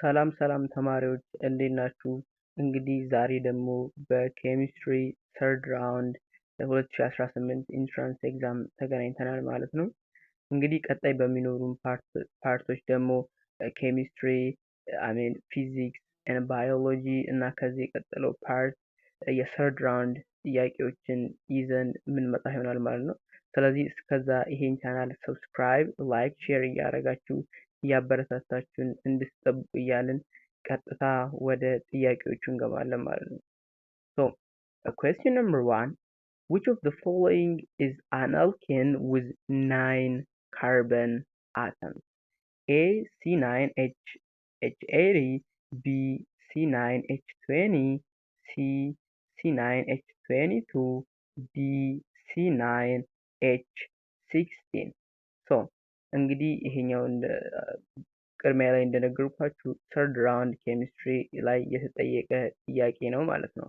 ሰላም ሰላም ተማሪዎች፣ እንዴት ናችሁ? እንግዲህ ዛሬ ደግሞ በ chemistry third round 2018 entrance exam ተገናኝተናል ማለት ነው። እንግዲህ ቀጣይ በሚኖሩን part ኦች ደግሞ chemistry፣ I mean physics and biology እና ከዚህ የቀጠለው part የ third round ጥያቄዎችን ይዘን የምንመጣ ይሆናል ማለት ነው። ስለዚህ እስከዛ ይሄን channel subscribe፣ like፣ share እያደረጋችሁ እያበረታታችሁን እንድትጠብቁ እያልን ቀጥታ ወደ ጥያቄዎቹ እንገባለን ማለት ነው። So question number one: which of the following is an alkane with nine carbon atoms? A, C9H H80, B, C9H20, C, C9H22, D, C9H16. So እንግዲህ ይሄኛው ቅድሚያ ላይ እንደነገርኳችሁ third round chemistry ላይ የተጠየቀ ጥያቄ ነው ማለት ነው።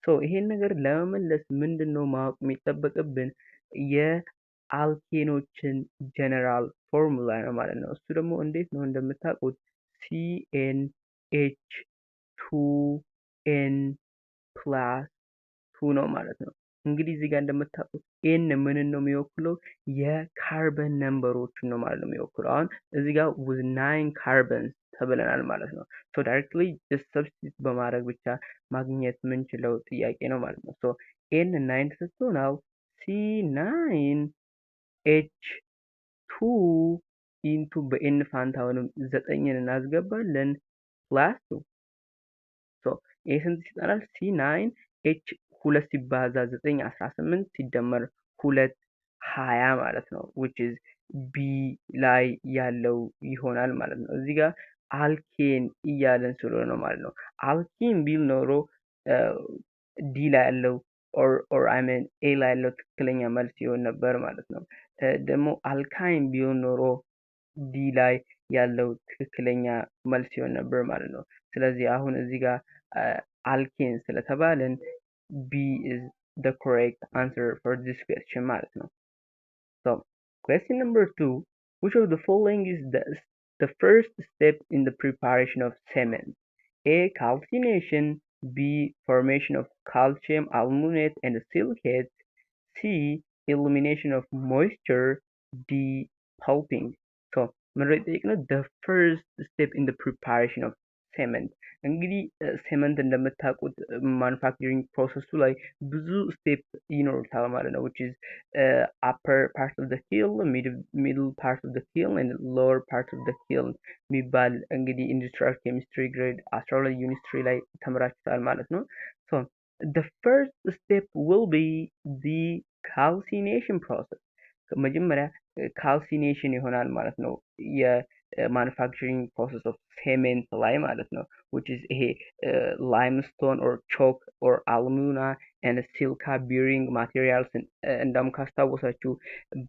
So ይሄን ነገር ለመመለስ ምንድን ነው ማወቅ የሚጠበቅብን? የ alkane ኦችን general formula ነው ማለት ነው። እሱ ደግሞ እንዴት ነው? እንደምታውቁት CnH2n plus 2 ነው ማለት ነው። እንግዲህ እዚህ ጋር እንደምታውቁት n ምንን ነው የሚወክለው? የ carbon number ኦችን ነው ማለት ነው የሚወክለው። አሁን እዚህ ጋር with nine carbons ተብለናል ማለት ነው። So directly just substitute በማድረግ ብቻ ማግኘት የምንችለው ጥያቄ ነው ማለት ነው። So n nine ተሰጥቶናል። C9H2 into በ n ፋንታ አሁንም ዘጠኝን እናስገባለን፣ plus 2። So ይህ ስንት ይሰጠናል? C9H ሁለት ሲባዛ ዘጠኝ 18፣ ሲደመር ሁለት 20 ማለት ነው፣ which is B ላይ ያለው ይሆናል ማለት ነው። እዚህ ጋር alkane እያለን ስለሆነ ነው ማለት ነው። Alkene ቢል ኖሮ D ላይ ያለው or I mean A ላይ ያለው ትክክለኛ መልስ ይሆን ነበር ማለት ነው። ደግሞ alkyne ቢሆን ኖሮ D ላይ ያለው ትክክለኛ መልስ ይሆን ነበር ማለት ነው። ስለዚህ አሁን እዚህ ጋር alkane ስለተባልን B is the correct answer for this question ማለት ነው። So question number two: which of the following is the first step in the preparation of cement? A, calcination, B, formation of calcium aluminate and silicates, C, elimination of moisture, D, pulping. So ምንድነው የጠየቅነው? The first step in the preparation of cement። እንግዲህ cement እንደምታውቁት manufacturing process ኡ ላይ ብዙ step ይኖሩታል ማለት ነው፣ which is upper part of the kiln, middle part of the kiln and lower part of the kiln የሚባል እንግዲህ industrial chemistry grade 12 unit 3 ላይ ተምራችኋል ማለት ነው። So the first step will be the calcination process። መጀመሪያ calcination ይሆናል ማለት ነው፣ የ manufacturing process of cement ላይ ማለት ነው፣ which is ይሄ limestone or chalk or alumina and silica bearing materials። እንዳውም ካስታወሳችሁ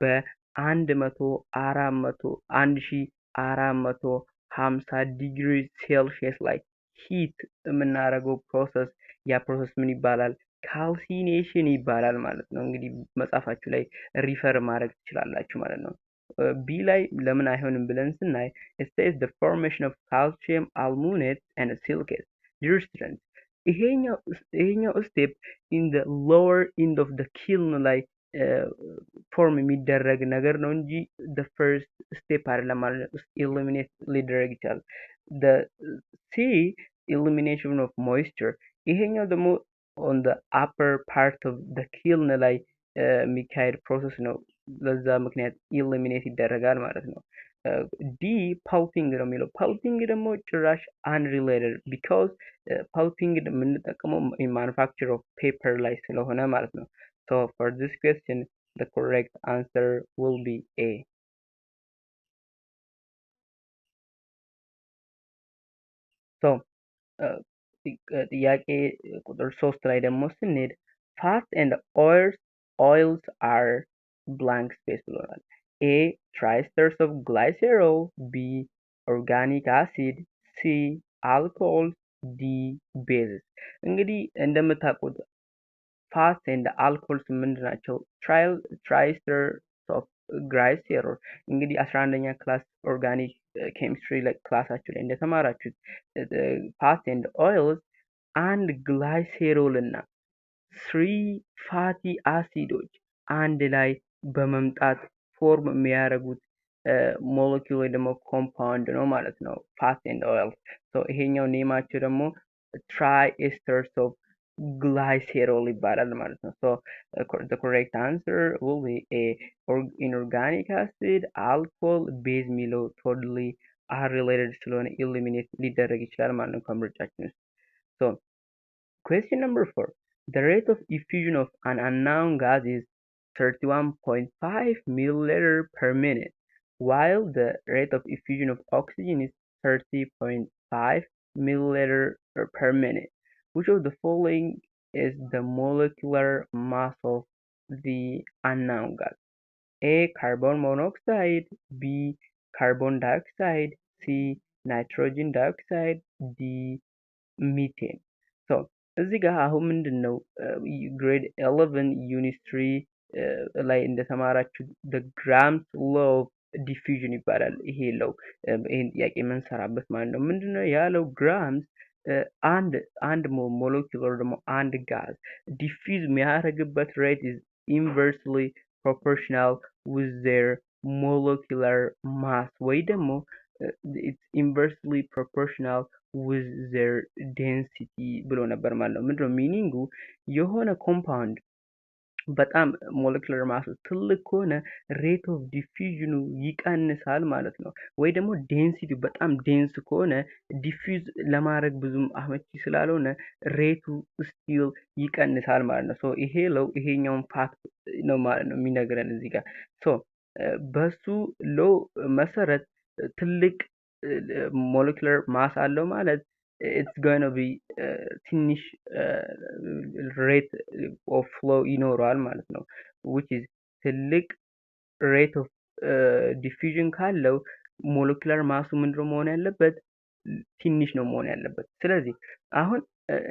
በአንድ መቶ አራት መቶ 1450 degree Celsius ላይ heat የምናደርገው process፣ ያ process ምን ይባላል? Calcination ይባላል ማለት ነው። እንግዲህ መጽሐፋችሁ ላይ refer ማድረግ ትችላላችሁ ማለት ነው። B ላይ ለምን አይሆንም ብለን ስናይ it says the formation of calcium aluminate and silicates. Dear students፣ ይሄኛው step in the lower end of the kiln ላይ form የሚደረግ ነገር ነው እንጂ the first step አይደለም ማለት ነው። Eliminate ሊደረግ ይችላል። The C, elimination of moisture፣ ይሄኛው ደግሞ on the upper part of the kiln ላይ የሚካሄድ process ነው። ለዛ ምክንያት eliminate ይደረጋል ማለት ነው። D pulping ነው የሚለው። Pulping ደግሞ ጭራሽ unrelated because pulping የምንጠቀመው manufacture of paper ላይ ስለሆነ ማለት ነው። So for this question, the correct answer will be A. So ጥያቄ ቁጥር 3 ላይ ደግሞ ስንሄድ fats and oils are blank space ብሎናል። A, triesters of glycerol, B, organic acid, C, alcohol, D, bases። እንግዲህ እንደምታውቁት fats and alcohols ምንድን ናቸው? Triester of glycerol። እንግዲህ 11ኛ class organic ኬሚስትሪ ላይ class ኣችሁ ላይ እንደተማራችሁት fat and oils አንድ glycerol እና three fatty acid ኦች አንድ ላይ በመምጣት form የሚያደርጉት ሞለኪውል ወይ ደግሞ compound ነው ማለት ነው። Fat and oils ይሄኛው name ኣቸው ደግሞ triesters of glycerol ይባላል ማለት ነው። So the correct answer will be A. Inorganic acid፣ alcohol፣ base የሚለው totally unrelated ስለሆነ eliminate ሊደረግ ይችላል ማለት ነው ከምርጫችን ውስጥ። So question number 4: the rate of effusion of an unknown gas is 31.5 milliliter per minute, while the rate of effusion of oxygen is 30.5 milliliter per minute. Which of the following is the molecular mass of the unknown gas? A. Carbon monoxide, B. Carbon dioxide, C. Nitrogen dioxide, D. Methane. So እዚህ ጋር አሁን ምንድን ነው grade 11 unit 3 ላይ እንደተማራችሁ Graham's law of diffusion ይባላል። ይሄ law ይሄን ጥያቄ የምንሰራበት ማለት ነው። ምንድነው ያለው Graham's አንድ ሞለኪውል ደግሞ አንድ gas diffuse የሚያደርግበት rate is inversely proportional with their molecular mass ወይ ደግሞ it's inversely proportional with their density ብሎ ነበር ማለት ነው። ምንድነው meaning ኡ? የሆነ compound በጣም molecular mass ኡ ትልቅ ከሆነ rate of diffusion ኑ ይቀንሳል ማለት ነው። ወይ ደግሞ density በጣም dense ከሆነ diffuse ለማድረግ ብዙም አመቺ ስላልሆነ rate ኡ still ይቀንሳል ማለት ነው። So ይሄ law ይሄኛውን fact ነው ማለት ነው የሚነግረን እዚህ ጋር። So በሱ law መሰረት ትልቅ molecular mass አለው ማለት it's gonna be ትንሽ rate of flow ይኖረዋል ማለት ነው። Which is ትልቅ rate of diffusion ካለው molecular mass ኡ ምንድነው መሆን ያለበት? ትንሽ ነው መሆን ያለበት። ስለዚህ አሁን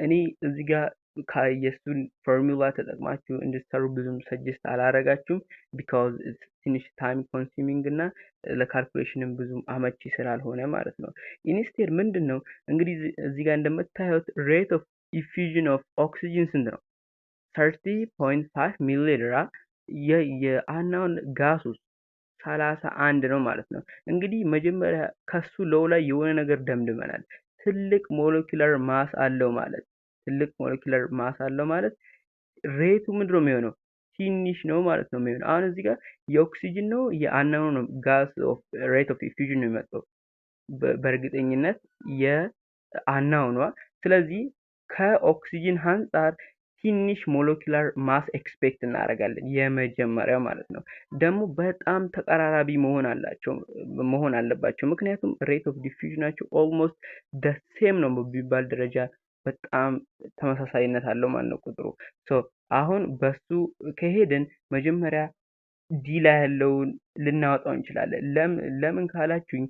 እኔ እዚህ ጋር የእሱን ፎርሙላ ተጠቅማችሁ እንድትሰሩ ብዙም suggest አላረጋችሁም፣ because ትንሽ time consuming እና ለ calculation ም ብዙም አመቺ ስላልሆነ ማለት ነው። Instead ምንድን ነው እንግዲህ እዚህ ጋር እንደምታዩት rate of effusion of oxygen ስንት ነው? 30.5 ሚሊ ሊትር። የ unknown gas ውስጥ 31 ነው ማለት ነው። እንግዲህ መጀመሪያ ከሱ law ላይ የሆነ ነገር ደምድመናል። ትልቅ molecular mass አለው ማለት rate ኡ ምንድነው የሚሆነው? ትንሽ ነው ማለት ነው የሚሆነው። አሁን እዚህ ጋር የኦክሲጅን ነው የ unknown ነው gas of rate of effusion ነው የመጣው? በእርግጠኝነት የአናውኗ። ስለዚህ ከኦክሲጅን አንጻር ትንሽ molecular mass expect እናደርጋለን የመጀመሪያው ማለት ነው። ደግሞ በጣም ተቀራራቢ መሆን አለባቸው። ምክንያቱም rate of diffusion ኣቸው almost the same ነው በሚባል ደረጃ በጣም ተመሳሳይነት አለው ማለት ነው ቁጥሩ። So አሁን በሱ ከሄድን መጀመሪያ D ላይ ያለውን ልናወጣው እንችላለን። ለምን ካላችሁኝ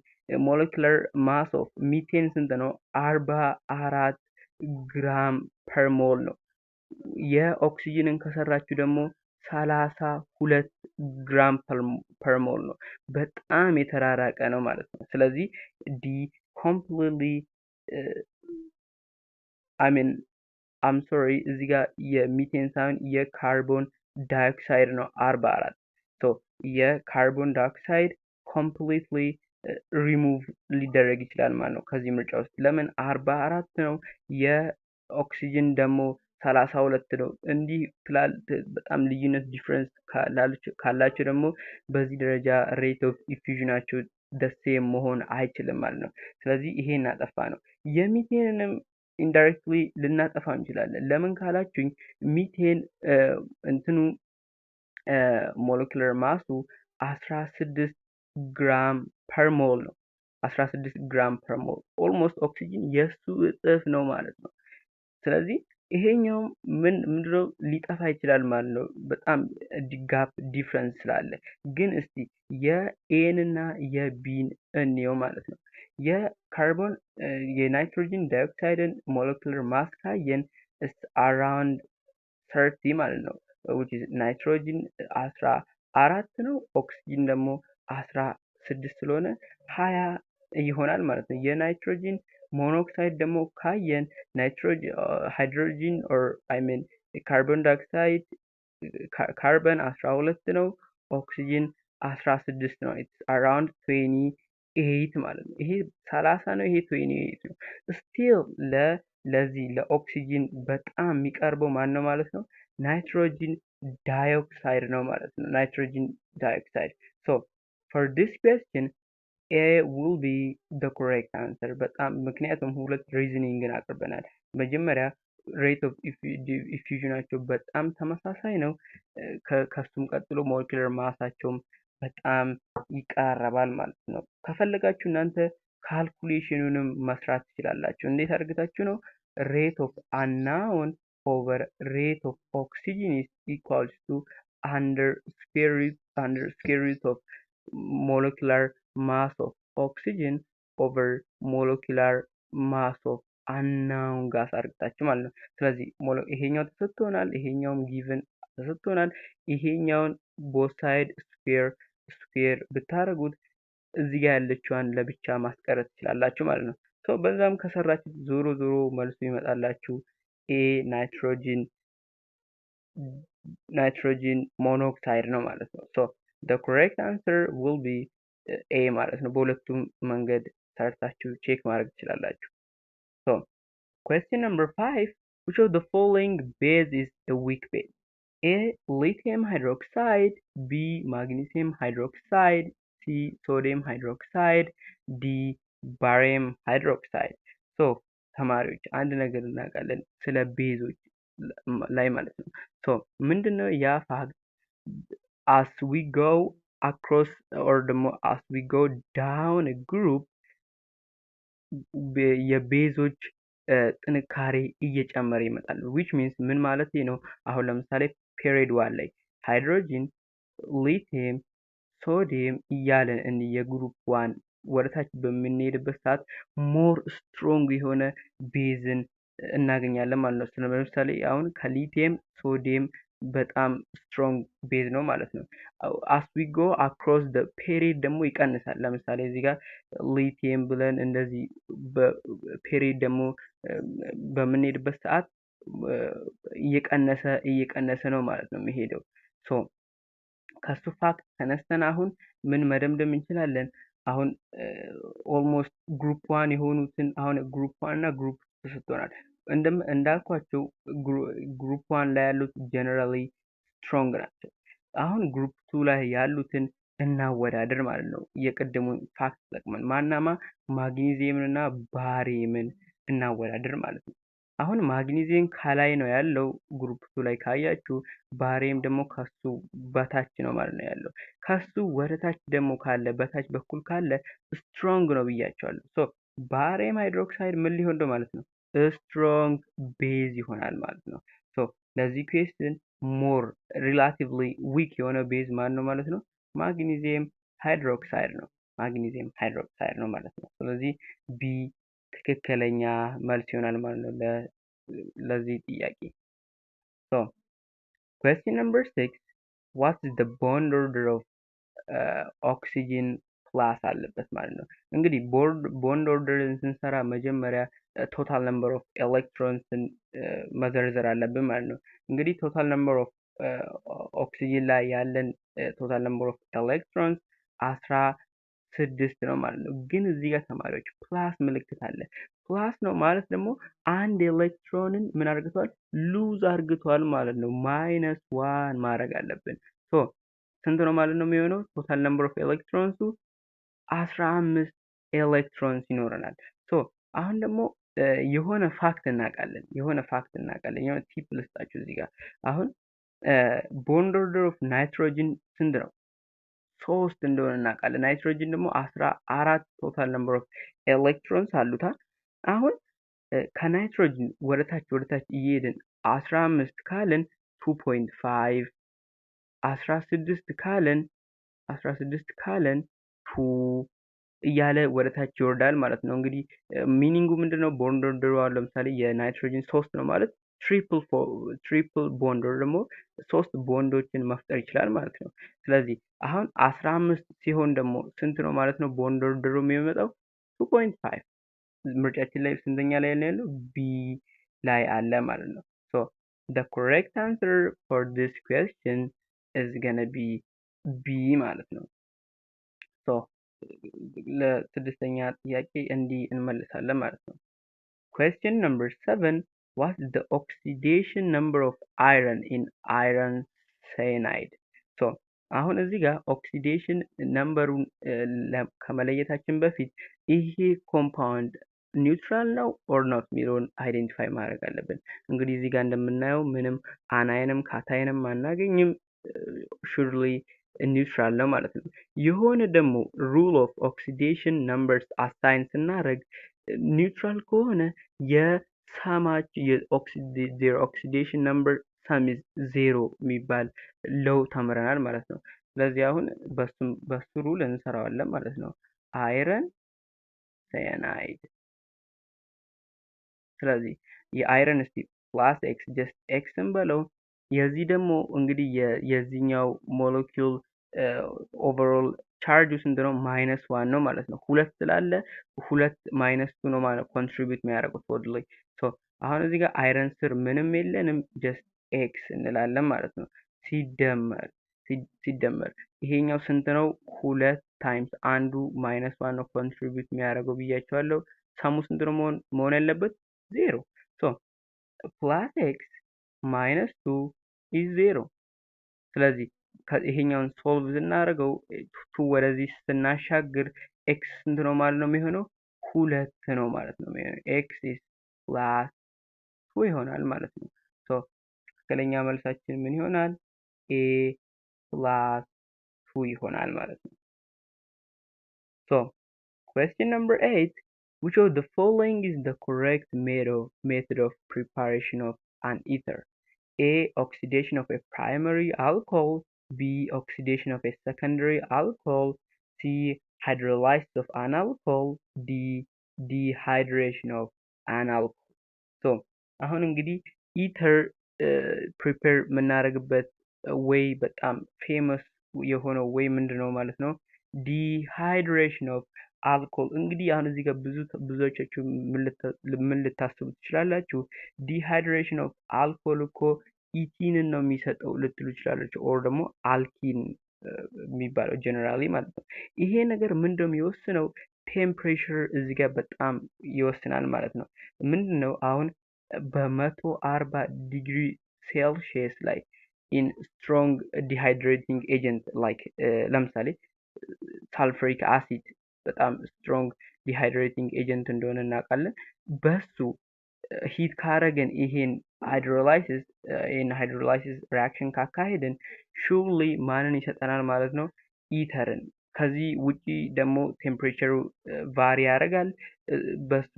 molecular mass of methane ስንት ነው? 44 gram per mole ነው። የኦክሲጅንን ከሰራችሁ ደግሞ 32 gram per mole ነው። በጣም የተራራቀ ነው ማለት ነው። ስለዚህ D completely, I mean, I'm sorry፣ እዚህ ጋር የሚቴን ሳይሆን የ carbon dioxide ነው 44። የ carbon ዳይኦክሳይድ ኮምፕሊትሊ ሪሙቭ ሊደረግ ይችላል ማለት ነው ከዚህ ምርጫ ውስጥ። ለምን? 44 ነው፣ የኦክሲጅን ደግሞ 32 ነው። እንዲህ በጣም ልዩነት difference ካላቸው ደግሞ በዚህ ደረጃ rate of effusion ኣቸው the same መሆን አይችልም ማለት ነው። ስለዚህ ይሄ እናጠፋ ነው። የ methane ንም indirectly ልናጠፋ እንችላለን። ለምን ካላችሁኝ ሚቴን እንትኑ molecular mass ኡ 16 gram per mole ነው። 16 gram per mole almost ኦክሲጅን የእሱ እጥፍ ነው ማለት ነው። ስለዚህ ይሄኛው ምን ምንድነው ሊጠፋ ይችላል ማለት ነው። በጣም gap difference ስላለ። ግን እስቲ የ A ን እና የ B ን እንየው ማለት ነው። የ carbon የ nitrogen dioxide ን molecular mass ካየን it's around 30 ማለት ነው። Which is ናይትሮጅን 14 ነው፣ ኦክሲጅን ደግሞ 16 ስለሆነ 20 ይሆናል ማለት ነው። የ nitrogen monoxide ደግሞ ካየን nitrogen hydrogen or I mean carbon dioxide ካርበን 12 ነው፣ ኦክሲጅን 16 ነው። It's around 28 ማለት ነው። ይሄ 30 ነው፣ ይሄ 28 ነው። Still ለዚህ ለኦክሲጅን በጣም የሚቀርበው ማን ነው ማለት ነው? Nitrogen dioxide ነው ማለት ነው። Nitrogen dioxide. So for this question, A will be the correct answer። በጣም ምክንያቱም ሁለት reasoning ን አቅርበናል። መጀመሪያ rate of effusion ኣቸው በጣም ተመሳሳይ ነው። ከሱም ቀጥሎ molecular mass ኣቸውም በጣም ይቀራረባል ማለት ነው። ከፈለጋችሁ እናንተ calculation ኑንም መስራት ትችላላችሁ። እንዴት አድርጋችሁ ነው? Rate of unknown over rate of oxygen is equals to under square root of molecular mass of oxygen over molecular mass of unknown gas አድርጋችሁ ማለት ነው። ስለዚህ ይሄኛው ተሰጥቶናል፣ ይሄኛውም given ተሰጥቶናል። ይሄኛውን both side square ብታደርጉት እዚህ ጋር ያለችዋን ለብቻ ማስቀረት ትችላላችሁ ማለት ነው። So በዛም ከሰራችሁ ዞሮ ዞሮ መልሱ ይመጣላችሁ A nitrogen monoxide ነው ማለት ነው። So the correct answer will be A ማለት ነው። በሁለቱም መንገድ ሰርታችሁ check ማድረግ ትችላላችሁ። So question number 5: which of the following base is a weak base? A, lithium hydroxide, B, magnesium hydroxide, C, sodium hydroxide, D, barium hydroxide. So ተማሪዎች፣ አንድ ነገር እናውቃለን ስለ base ኦች ላይ ማለት ነው። So ምንድነው ያ fact? As we go across or ደግሞ as we go down group የ base ኦች ጥንካሬ እየጨመረ ይመጣል። Which means ምን ማለት ነው? አሁን ለምሳሌ period 1 ላይ hydrogen፣ lithium፣ sodium እያለን የ group 1 ወደታች በምንሄድበት ሰዓት more strong የሆነ base ን እናገኛለን ማለት ነው። ለምሳሌ አሁን ከ lithium sodium በጣም strong base ነው ማለት ነው። As we go across the period ደግሞ ይቀንሳል። ለምሳሌ እዚህ ጋር ሊቲየም ብለን እንደዚህ በ period ደግሞ በምንሄድበት ሰዓት እየቀነሰ እየቀነሰ ነው ማለት ነው የሚሄደው። So ከሱ fact ተነስተን አሁን ምን መደምደም እንችላለን? አሁን almost group 1 የሆኑትን አሁን group 1 እና group ተሰጥቶናል። እንዳልኳቸው group 1 ላይ ያሉት generally strong ናቸው። አሁን group 2 ላይ ያሉትን እናወዳድር ማለት ነው። የቅድሙን fact ተጠቅመን ማናማ ማግኒዚየምን እና barium ን እናወዳድር ማለት ነው። አሁን ማግኒዚየም ከላይ ነው ያለው group 2 ላይ ካያችሁ፣ barium ደግሞ ከሱ በታች ነው ማለት ነው ያለው። ከሱ ወደ ታች ደግሞ ካለ፣ በታች በኩል ካለ strong ነው ብያችኋለሁ። So barium hydroxide ምን ሊሆን ነው ማለት ነው? Strong base ይሆናል ማለት ነው። So ለዚህ question more relatively weak የሆነ base ማን ነው ማለት ነው? Magnesium hydroxide ነው። Magnesium hydroxide ነው ማለት ነው። ስለዚህ B ትክክለኛ መልስ ይሆናል ማለት ነው ለዚህ ጥያቄ። So question number 6: what is the bond order of oxygen plus አለበት ማለት ነው። እንግዲህ bond order ን ስንሰራ መጀመሪያ total number of electrons ን መዘርዘር አለብን ማለት ነው። እንግዲህ total number of oxygen ላይ ያለን total number of electrons 16 ነው ማለት ነው። ግን እዚህ ጋር ተማሪዎች plus ምልክት አለ። Plus ነው ማለት ደግሞ አንድ ኤሌክትሮንን ምን አርግቷል? Lose አርግቷል ማለት ነው። Minus 1 ማድረግ አለብን። So ስንት ነው ማለት ነው የሚሆነው? Total number of electrons ኡ 15 electrons ይኖረናል። So አሁን ደግሞ የሆነ fact እናውቃለን። የሆነ fact እናውቃለን። የሆነ tip ልስጣችሁ እዚህ ጋር። አሁን bond order of nitrogen ስንት ነው? ሶስት እንደሆነ እናውቃለን። ናይትሮጅን ደግሞ 14 total number of electrons አሉታ። አሁን ከናይትሮጅን ወደታች ወደታች እየሄድን 15 ካልን 2.5፣ 16 ካልን 16 ካልን 2 እያለ ወደ ታች ይወርዳል ማለት ነው። እንግዲህ meaning ኡ ምንድን ነው? Bond order ኡ አሁን ለምሳሌ የናይትሮጅን ሶስት ነው ማለት triple bond ደግሞ ሶስት ቦንዶችን መፍጠር ይችላል ማለት ነው። ስለዚህ አሁን 15 ሲሆን ደግሞ ስንት ነው ማለት ነው? Bond order ኡ የሚመጣው 2.5። ምርጫችን ላይ ስንተኛ ላይ ነው ያለው? B ላይ አለ ማለት ነው። So the correct answer for this question is gonna be B ማለት ነው። So ለስድስተኛ ጥያቄ እንዲህ እንመልሳለን ማለት ነው። Question number 7: what is the oxidation number of iron in iron cyanide? So አሁን እዚህ ጋር oxidation number ኡን ከመለየታችን በፊት ይሄ compound neutral ነው or not የሚለውን identify ማድረግ አለብን። እንግዲህ እዚህ ጋር እንደምናየው ምንም anion ም cation ም አናገኝም። Surely neutral ነው ማለት ነው። የሆነ ደግሞ rule of oxidation numbers assign ስናደርግ neutral ከሆነ የሳማች their oxidation number sum is zero የሚባል law ተምረናል ማለት ነው። ስለዚህ አሁን በሱ rule እንሰራዋለን ማለት ነው። Iron cyanide። ስለዚህ የ iron እስቲ plus x፣ just x ን በለው። የዚህ ደግሞ እንግዲህ የዚህኛው molecule overall charge ኡ ስንት ነው? -1 ነው ማለት ነው። ሁለት ስላለ ሁለት -2 ነው ማለት contribute የሚያደርጉት ወደ ላይ። አሁን እዚህ ጋር iron ስር ምንም የለንም፣ just x እንላለን ማለት ነው። ሲደመር ይሄኛው ስንት ነው? ሁለት times አንዱ -1 ነው contribute የሚያደርገው ብያቸዋለሁ። Sum ኡ ስንት ነው መሆን ያለበት? ዜሮ። So plus x minus two is zero። ስለዚህ ይሄኛውን solve ስናደርገው two ወደዚህ ስናሻግር x ስንት ነው ማለት ነው የሚሆነው? ሁለት ነው ማለት ነው የሚሆነው። x is +2 ይሆናል ማለት ነው። So ትክክለኛ መልሳችን ምን ይሆናል? A +2 ይሆናል ማለት ነው። So question number 8: which of the following is the correct method of preparation of an ether? A, oxidation of a primary alcohol. B, oxidation of a secondary alcohol. C, hydrolysis of an alcohol. D, dehydration of an alcohol. So አሁን እንግዲህ ether prepare የምናደርግበት way በጣም famous የሆነው way ምንድን ነው ማለት ነው? Dehydration of alcohol። እንግዲህ አሁን እዚህ ጋር ብዙ ብዙዎቻችሁ ምን ልታስቡ ትችላላችሁ? Dehydration of alcohol እኮ ethene ን ነው የሚሰጠው ልትሉ ትችላላችሁ። Or ደግሞ alkene የሚባለው generally ማለት ነው። ይሄ ነገር ምንድነው የሚወስነው? Temperature እዚህ ጋር በጣም ይወስናል ማለት ነው። ምንድን ነው አሁን በ140 degree Celsius ላይ in strong dehydrating agent like ለምሳሌ sulfuric acid በጣም strong dehydrating agent እንደሆነ እናውቃለን። በሱ heat ካረግን ይሄን hydrolysis reaction ካካሄድን surely ማንን ይሰጠናል ማለት ነው? Ether ን። ከዚህ ውጪ ደግሞ temperature ኡ vary ያደርጋል።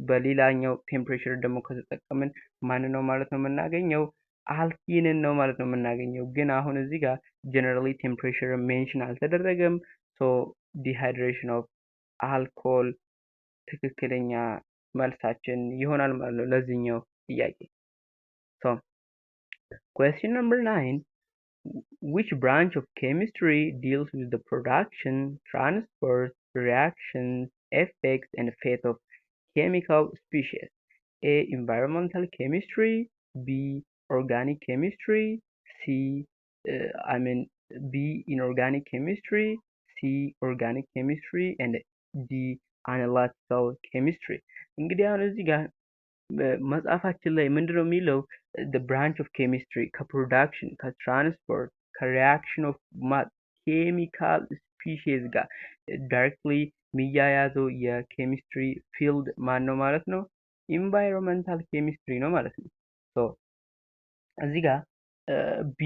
በሌላኛው temperature ደግሞ ከተጠቀምን ማንን ነው ማለት ነው የምናገኘው? Alkene ን ነው ማለት ነው የምናገኘው። ግን አሁን እዚህ ጋር generally temperature mention አልተደረገም። So dehydration of alcohol ትክክለኛ መልሳችን ይሆናል ማለት ነው ለዚህኛው ጥያቄ። So question number 9: which branch of chemistry deals with the production, transport, reactions, effects, and fate of chemical species? A, environmental chemistry. B, organic chemistry. C, I mean, B, inorganic chemistry. C, organic chemistry and D, analytical chemistry። እንግዲህ አሁን እዚህ ጋር መጽሐፋችን ላይ ምንድነው የሚለው? The branch of chemistry ከ production፣ ከ transport፣ ከ reaction of chemical species ጋር directly የሚያያዘው የ chemistry field ማን ነው ማለት ነው? Environmental chemistry ነው ማለት ነው። So እዚህ ጋር B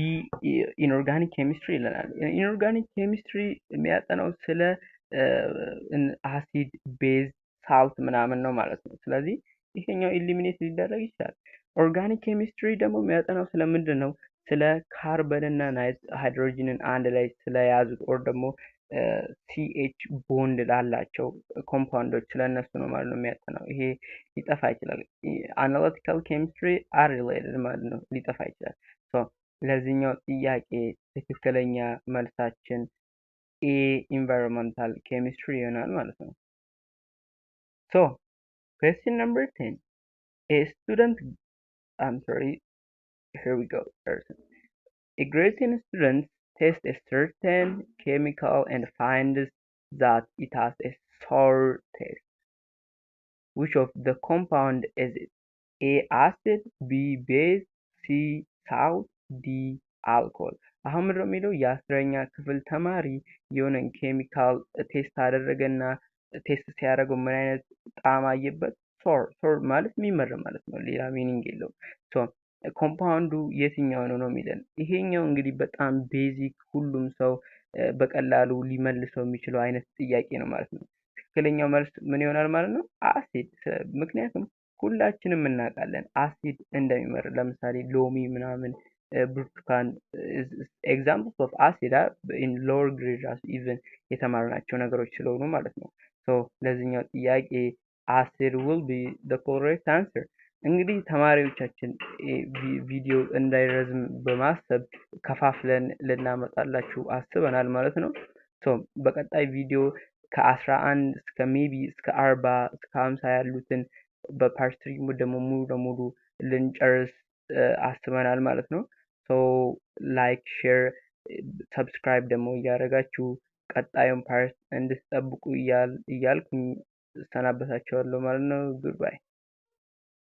inorganic chemistry ይለናል። Inorganic chemistry የሚያጠናው ስለ acid፣ base፣ salt ምናምን ነው ማለት ነው። ስለዚህ ይሄኛው eliminate ሊደረግ ይችላል። Organic chemistry ደግሞ የሚያጠናው ስለምንድን ነው? ስለ ካርበን እና ሃይድሮጂንን አንድ ላይ ስለያዙት or ደግሞ CH bond ላላቸው compound ኦች ስለነሱ ነው ማለት ነው የሚያጠናው። ይሄ ሊጠፋ ይችላል። Analytical chemistry are related ማለት ነው፣ ሊጠፋ ይችላል። ለዚህኛው ጥያቄ ትክክለኛ መልሳችን A environmental chemistry ይሆናል ማለት ነው። So question number 10, a student, I'm sorry, here we go. A grade 10 student tests a certain chemical and finds that it has a sour taste. Which of the compound is it? A acid, B base, C salt, D alcohol. አሁን ምንድነው የሚለው? የ10ኛ ክፍል ተማሪ የሆነን ኬሚካል test አደረገና test ሲያደርገው ምን አይነት ጣዕም አየበት? Sour። Sour ማለት የሚመር ማለት ነው። ሌላ meaning የለውም። So compound ኡ የትኛው ነው ነው የሚለን። ይሄኛው እንግዲህ በጣም basic፣ ሁሉም ሰው በቀላሉ ሊመልሰው የሚችለው አይነት ጥያቄ ነው ማለት ነው። ትክክለኛው መልስ ምን ይሆናል ማለት ነው? አሲድ። ምክንያቱም ሁላችንም እናውቃለን አሲድ እንደሚመር። ለምሳሌ ሎሚ ምናምን፣ ብርቱካን examples of acid in lower grade ራሱ even የተማርናቸው ነገሮች ስለሆኑ ማለት ነው። So ለዚህኛው ጥያቄ acid will be the correct answer። እንግዲህ ተማሪዎቻችን፣ ቪዲዮ እንዳይረዝም በማሰብ ከፋፍለን ልናመጣላችሁ አስበናል ማለት ነው። So በቀጣይ ቪዲዮ ከ11 እስከ maybe እስከ 40 እስከ 50 ያሉትን በ part 3 ደግሞ ሙሉ ለሙሉ ልንጨርስ አስበናል ማለት ነው። So like፣ share፣ subscribe ደግሞ እያደረጋችሁ ቀጣዩን part እንድትጠብቁ እያልኩኝ እሰናበታችኋለሁ ማለት ነው። Goodbye.